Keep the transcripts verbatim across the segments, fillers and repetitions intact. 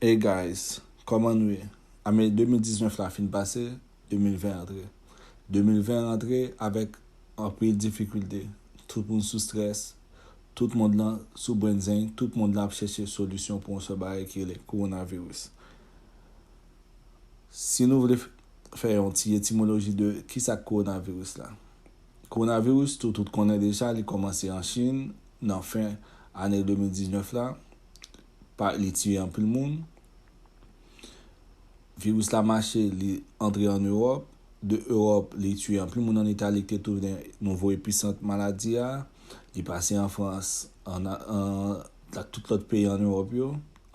Hey guys, kòman nou ye? Ane de mil diznèf la fin pase, de mil ven antre. De mil ven antre avèk anpil difikilte. Tout moun sou strès, tout mond lan sou brenzeng, tout mond lan ap chèche solisyon pou yon sèl bagay ki rele kowonaviris. Si nou vle f- fè yon ti etimoloji de kisa k kowonaviris la. Kowonaviris, tout, tout konnen deja, li kòmanse an Chin, nan fen ane de mil diznèf la, pa, li tiye anpil moun. Viris la mache, li antre an Ewòp. De Ewòp, li tiye anpil moun an Itali, ki te tounen nouvo episant maladi a. Li pase an Frans, an, an, ak tout lòt peyi an Ewòp yo.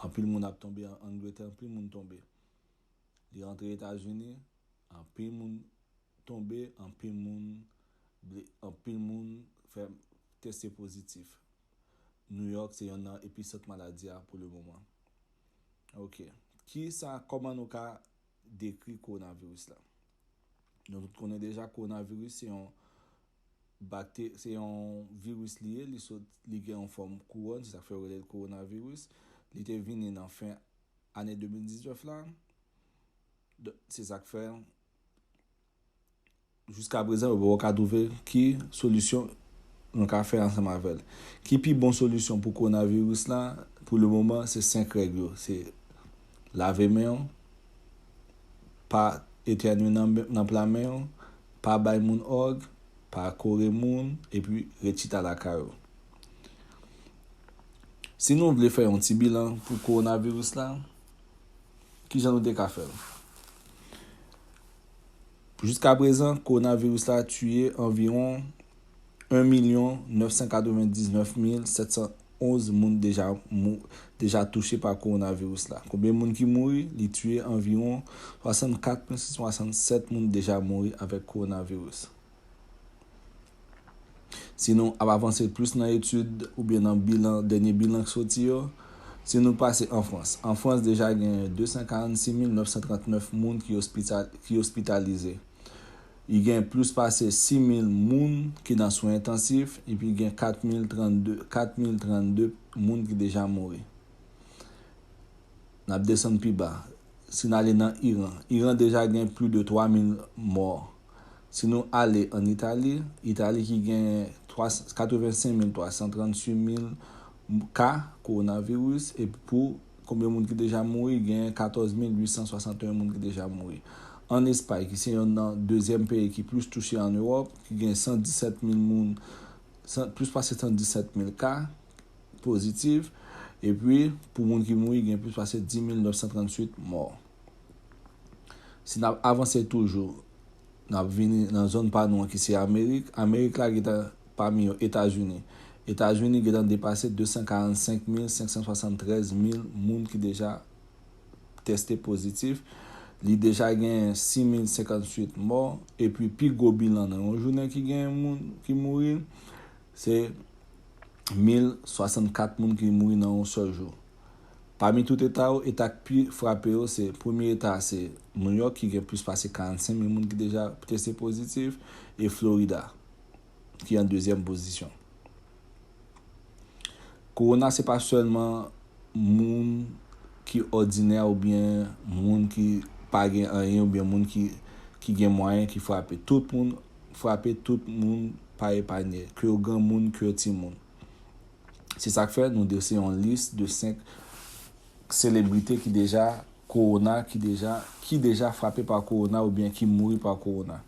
Anpil moun ap tonbe an Angletè, anpil moun tonbe. Li antre Etazini, anpil moun tonbe, anpil moun ble, anpil moun fè teste pozitif. New York se yonn nan episant maladi a pou le moman. Ok. Kisa, kòman nou ka dekri kowonaviris la? Nou tout konnen deja kowonaviris se yon bakte, se yon viris li ye, li sot, li gen yon fòm kouwòn, se sa k fè yo rele l kowonaviris. Li te vini nan fen ane de mil diznèf la. Donk, se sa k fè, jiska prezan, yo poko ka twouve ki solisyon nou ka fè ansanm avè l. Ki pi bon solisyon pou kowonaviris la, pou le moman, se senk règ yo. Se lave men w, pa etènye nan, nan pla men w, pa bay moun òg, pa kore moun, epi ret chita lakay ou. Si nou vle fè yon ti bilan pou kowonaviris la, kijan nou te ka fè l? Jiska prezan, kowonaviris la tiye anviwon en milyon nèf san katrevendiznèf mil sèt san onz moun deja mou, deja touche pa kowonaviris la. Konbyen moun ki mouri? Li tiye anviwon swasannkat mil sis san swasannsèt moun deja mouri avèk kowonaviris. Si nou ap avanse plis nan etid oubyen nan bilan, dènye bilan k soti yo, si nou pase an Frans. An Frans, deja gen de san karannsis mil nèf san trannèf moun ki ospital, ki ospitalize. Li gen plis pase sis mil moun ki nan swen entansif, epi gen kat mil trannde, kat mil trannde moun ki deja mouri. N ap desann pi ba. Si n ale nan Iran, Iran deja gen plis de twa mil mò. Si nou ale an Itali, Itali ki gen twa, katrevensenk mil twa san tranntuit mil ka kowonaviris, epi pou konbyen moun ki deja mouri, gen katòz mil uit san swasanteyen moun ki deja mouri. An Espay, ki se yonn nan dezyèm peyi ki plis touche an Ewòp, ki gen san disèt mil moun, san, plis pase san disèt mil ka pozitif, epi pou moun ki mouri, gen plis pase dis mil nèf san tranntuit mò. Si n ap avanse toujou, n ap vini nan zòn pa nou an ki se Amerik. Amerik la gentan pami yo Etazini. Etazini gentan depase de san karannsenk mil senk san swasanntrèz mil moun ki deja teste pozitif. Li deja gen sis mil senkantuit mò, epi pi gwo bilan nan yon jounen ki gen moun ki mouri, se mil swasannkat moun ki mouri nan yon sèl jou. Pami tout eta yo, eta k pi frape yo, se premye eta a se New York ki gen plis pase karannsenk mil moun ki deja teste pozitif, e Florida ki an dezyèm pozisyon. Kowona se pa sèlman moun ki òdinè oubyen moun ki pa gen anyen oubyen moun ki, ki gen mwayen ki frape. Tout moun frape, tout moun pa epanye, ke yo granmoun, ke yo timoun. Se sa k fè nou drese yon lis de senk selebrite ki deja kowona, ki deja, ki deja frape pa kowona oubyen ki mouri pa kowona.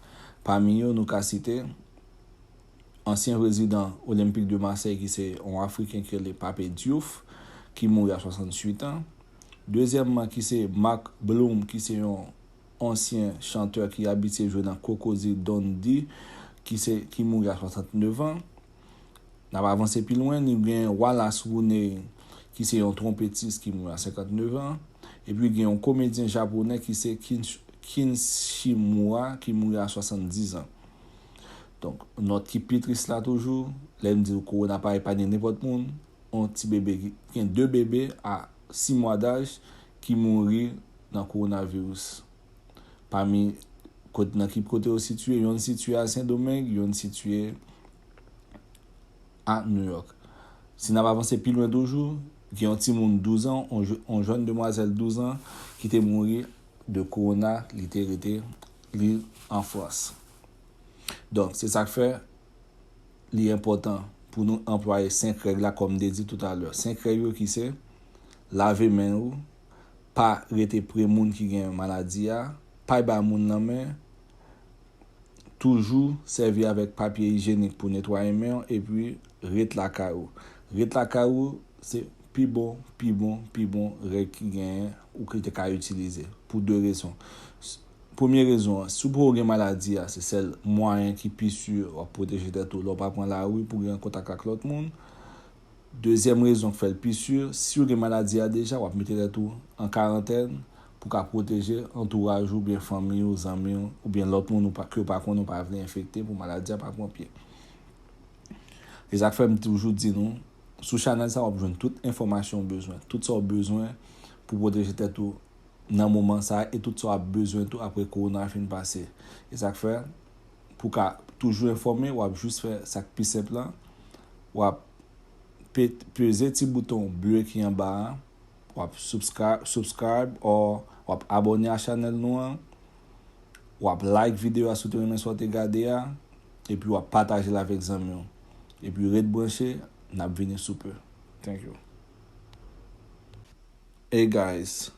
Pami yo, nou ka site ansyen prezidan Olympique de Marseille, ki se yon Afriken ki rele Pape Diouf, ki mouri a swasanntuit an. Dezyèmman, ki se Mark Bloom, ki se yon ansyen chantè ki abitye jwe nan Cocody Dundee, ki se, ki mouri a swasantnèf an. N ap avanse pi lwen, nou gen Wallace Rooney, ki se yon twonpetis ki mouri a senkantnèf an. Epi gen yon komedyen japonè ki se Kin, Kin Shimura, ki mouri a swasanndis an. Donk, nòt ki pi tris la toujou, lè m di w kowona pa epanye nenpòt moun, yon ti bebe ki gen de bebe a sis mwa daj ki mouri nan kowonaviris. Pami kot-, nan ki kote yo sitiye, yonn sitiye a Sendomeng, yonn sitiye a New York. Si n ap avanse pi lwen toujou, Gen yon timoun douz an, yon je- yon jèn demwazèl douz an ki te mouri de kowona, li te rete li an Frans. Donk, se sa k fè li enpòtan pou nou anplwaye senk règ la, kòm m te di toutalè. Senk règ yo ki se lave men ou, pa rete pre moun ki gen maladi a, pa bay moun nan men, toujou sèvi avèk papye ijyenik pou netwaye men w, epi ret lakay ou. Ret lakay ou se pi bon, pi bon, pi bon règ ki genyen ou ki te ka itilize pou de rezon. S- Premye rezon an, si w poko gen maladi a, se sèl mwayen ki pi si w ap pwoteje tèt ou lè w pa pran lari pou gen kontak ak lòt moun. Dezyèm rezon k fè l pi si, si w gen maladi a deja, w ap mete tèt ou an karantèn pou ka pwoteje antouraj ou, oubyen fanmi ou, zanmi ou, oubyen lòt moun ou pa, ke w pa konnen, ou pa vle enfekte pou maladi a pa pran pye. E sa k fè m toujou di nou, sou chanèl sa, w ap jwenn tout enfòmasyon w bezwen, tout sa w bezwen pou pwoteje tèt ou nan moman sa a, e tout sa w ap bezwen tou apre kowona a fin pase. E sa k fè, pou w ka toujou enfòme, w ap jis fè sa k pi senp lan, w ap pe- peze ti bouton ble ki anba a, w ap subscribe, subscribe, or w ap abòne a chanèl nou an, w ap like videyo a si w te renmen sa w te gade a, epi w ap pataje l avèk zanmi w. Epi ret branche, n ap vini sou pe. Thank you. Hey guys,